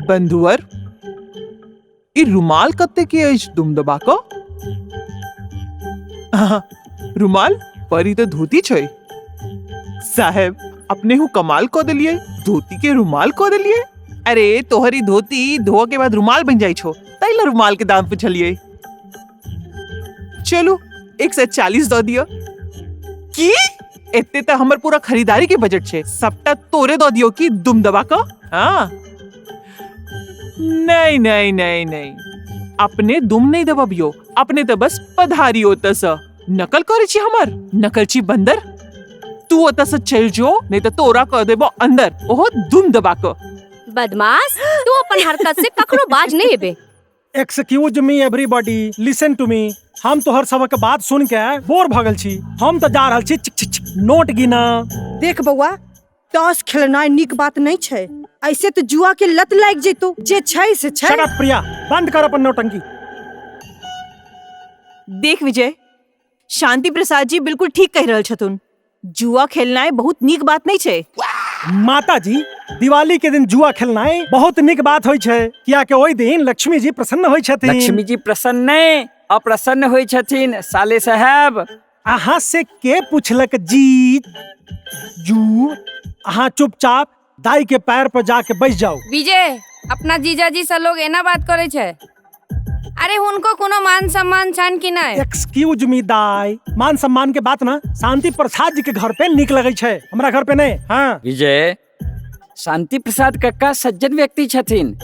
बंधुवर, ई रुमाल कते के अछि दुम दबा कऽ? रुमाल पर ई तऽ धोती छै। साहेब, अपने हूँ कमाल कऽ देलियै, धोती के रुमाल कऽ देलियै। अरे तोहर ई धोती धोअ के बाद रुमाल बनि जाइ छौ, ताहि लए रुमाल के दाम पुछलियै। चलू 140 दऽ दिअ। की एते तऽ हमर पूरा खरीदारी के बजट छै, सबटा तोरे दऽ दियौ की दुम दबा कऽ? हाँ नहीं नहीं नहीं नहीं, अपने दुम नहीं दबबियो, अपने तऽ बस पधारी ओतऽ सँ। नकल करै छी हमर, नकलची बंदर। तू ओतऽ सँ चलि जो, नहीं तऽ तोरा कऽ देबो अंदर, ओहो दुम दबा कऽ। बदमाश, तू अपन हरकत से कखनो बाज नहीं एबे। Excuse me everybody, listen to me. हम तोहर सबक बात सुन के बोर भऽ गेल छी। हम तऽ जा रहल छी चिक चिक चिक नोट गिना। देख बौआ, ताश खेलनाइ नीक बात नहीं छै, ऐसे तो जुआ के लत लागि जेतो। जे छै से छै। शट अप प्रिया, बंद कर अपन नौटंकी। देख विजय, शांति प्रसाद जी बिल्कुल ठीक कहि रहल छथुन, जुआ खेलनाइ बहुत नीक बात नहीं छै। माता जी, दिवाली के दिन जुआ खेलनाइ बहुत नीक बात होइ छै, कियाकि ओहि दिन लक्ष्मी जी प्रसन्न होइ छथिन। लक्ष्मी जी प्रसन्न नहि, अप्रसन्न होइ छथिन साले साहेब। अहाँ से के पूछलक जी जू? अहाँ चुपचाप दाई के पैर पर जाके बैस जाओ। विजय, अपना जीजाजी से लोग एना बात करे छै? अरे हुनको कोनो मान सम्मान छन कि नहीं? एक्सक्यूज मी दाई, मान सम्मान के बात ना शांति प्रसाद जी के घर पे निक लगे छै, हमरा घर पे नहीं। हाँ विजय, शांति प्रसाद कक्का सज्जन व्यक्ति छथिन,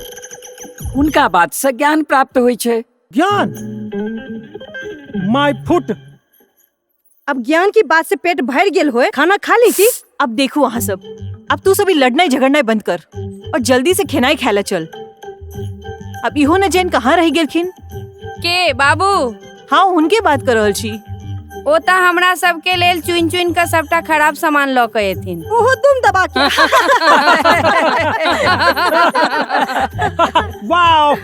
उनका बात से ज्ञान प्राप्त होइ छै। ज्ञान माय फुट। अब ज्ञान की बात से पेट भर गेल होए, खाना खा ली की? अब देखू अहाँ सब, अब तू सभी लड़नाई झगड़नाई बंद कर और जल्दी से खेनाई खाए ला चल। अब इहो न जैन कहाँ रह गेलखिन? के बाबू? हाँ उनके बात कर रहल छी। ओ त हमरा सबके लेल चुनि चुनि के सबटा खराब सामान लऽ के एथिन। ओहो दुम दबा के। वाओ।